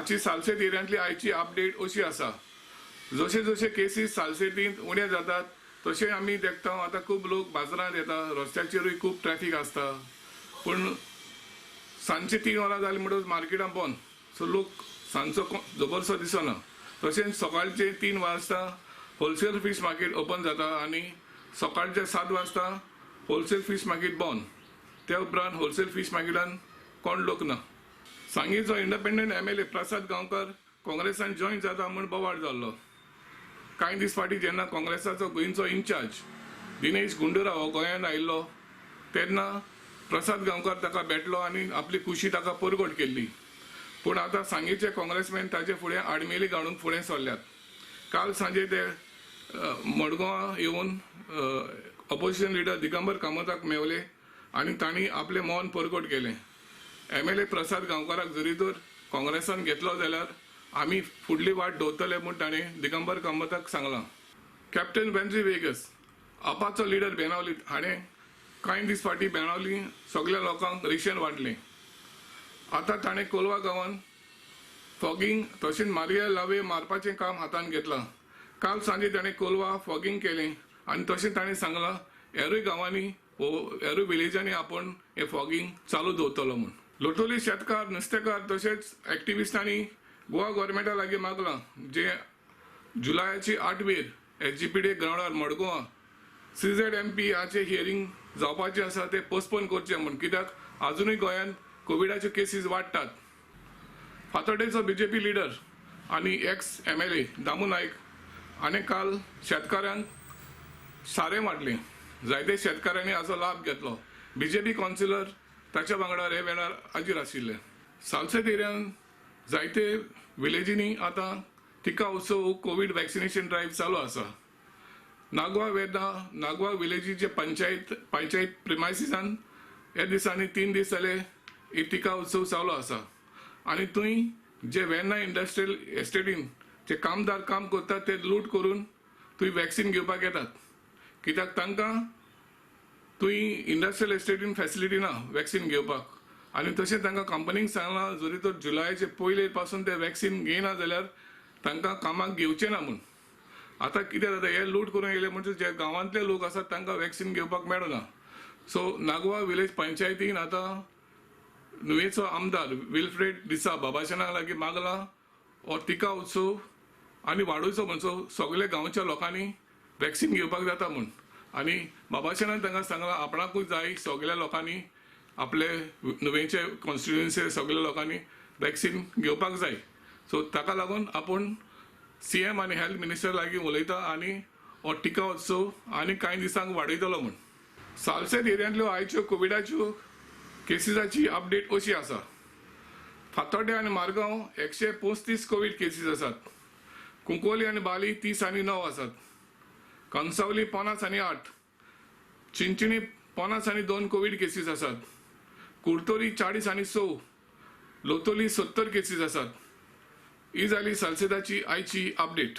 आजची सालसेत एरियांतली आयची अपडेट अशी आसा. जशे जशे केसीस सालसेतींत उणे जातात तशें आमी देखता आतां खूब लोक बाजारांत येता, रस्त्याचेरूय खूब ट्रॅफीक आसता. पूण सांजचे 3 वरां जालीं म्हणटकच मार्केटां बंद, सो लोक सांजचो जबरसो दिसना. तशेंच सकाळचे 3 वाजता होलसेल फीश मार्केट ओपन जाता आनी सकाळचे 7 वाजता होलसेल फीश मार्केट बंद. त्या उपरांत होलसेल फीश मार्केटान कोण लोक ना. सांगेचो इंडिपेंडंट MLA प्रसाद गांवकर काँग्रेसान जॉयन जाता म्हूण बोवाळ जाल्लो. कांय दीस फाटीं जेन्ना काँग्रेसाचो गोंयचो इन्चार्ज दिनेश गुंडूराव हो गोंयांत आयिल्लो तेन्ना प्रसाद गांवकर ताका भेटलो आनी आपली खुशी ताका परगट केल्ली. पूण आतां सांगेचे काँग्रेसमॅन ताचे फुडें आडमेली घालून फुडें सरल्यात. काल सांजे ते मडगांवां येवन ऑपोजिशन लिडर दिगंबर कामताक मेवले आनी तांणी आपलें मौन परगट केलें. MLA प्रसाद गांवकाराक जरी तर काँग्रेसान घेतलो जाल्यार आमी फुडली वाट दवरतले म्हूण ताणें दिगंबर कामताक सांगलां. कॅप्टन वेन्झी वेगस आपाचो लिडर बेनावली हाणें कांय दीस फाटीं बेनावली सगल्या लोकांक रेशन वांटलें. आतां ताणें कोलवा गांवांत फॉगिंग तशेंच मारिया लावे मारपाचें काम हातांत घेतलां. काल सांजे ताणें कोलवा फॉगिंग केलें आनी तशें ताणें सांगलां हेरूय गांवांनी वो हेरूय विलेजांनी आपूण हें फॉगिंग चालू दवरतलो म्हूण. लोटोली शेतकार, नुस्तेकार तशेंच एक्टिविस्टांनी गोवा गव्हर्मेंटा लागीं मागलां जे जुलयाची 8वेर SGPD ग्रावंडार मडगांवां CZMP हाचें हियरींग जावपाचें आसा तें पोस्टपोन करचें म्हूण, कित्याक आजुनूय गोंयांत कोविडाच्यो केसीस वाडटात. फातोड्डेचो BJP leader आनी एक्स MLA Damu Naik हाणें काल शेतकारांक सारें वांटलें. जायते शेतकारांनी हाचो लाभ घेतलो. BJP councillor ताच्या वांगडा हे वेळार हाजीर आशिल्ले. सालसेत एरियान जायते विलेजींनी आतां टिका उत्सव कोवीड वॅक्सिनेशन ड्रायव्ह चालू आसा. नागवा वेर्ना नागवा विलेजीचे पंचायत प्रिमायसिसान ह्या दिसांनी 3 दीस जाले ही टिका उत्सव चालू आसा आनी थंय जे वेर्ना इंडस्ट्रियल एस्टेटीन जे कामदार काम करतात ते लूट करून थंय वॅक्सिन घेवपाक येतात, कित्याक तांकां थंय इंडस्ट्रियल एस्टेटीन फॅसिलिटी ना वॅक्सिन घेवपाक. आनी तशें तांकां कंपनीक सांगलां जरी तर जुलयाचे पयले पासून ते वॅक्सिन घेयना जाल्यार तांकां कामाक घेवचें ना म्हूण. आतां कितें जाता हे लूट करून येयले म्हणजे जे गांवांतले लोक आसात तांकां वॅक्सिन घेवपाक मेळना. सो नागवा विलेज पंचायतीन आतां नुवेचो आमदार विल्फ्रेड डिसा बाबाशना लागीं मागला हो टिका उत्सव आनी वाडोवचो म्हूण, सो सगळे गांवच्या लोकांनी वॅक्सिन घेवपाक जाता म्हूण. आनी बाबाशनान तांकां सांगलां आपणाकूय जाय सगळ्या लोकांनी आपले नुवेचे कॉन्स्टिट्युएन्सी सगळ्या लोकांनी वॅक्सिन घेवपाक जाय. सो ताका लागून आपूण CM आनी हेल्थ मिनिस्टर लागीं उलयता आनी हो टिका उत्सव आनी कांय दिसांक वाडयतलो म्हूण. सालसेत एरियांतल्यो आयच्यो कोविडाच्यो केसीसाची अपडेट अशी आसा. फातोड्डें आनी मारगांव 135 कोवीड केसीस आसात. कुंकोली आनी बाली 30 आनी 9 आसात. कंसावली 50 आनी 8, चिंचणी 50 आनी 2 कोवीड केसीस आसात. कुर्तोरी 40 आनी 6, लोतोली 70 केसीस आसात. ही जाली सालसेताची आयची अपडेट.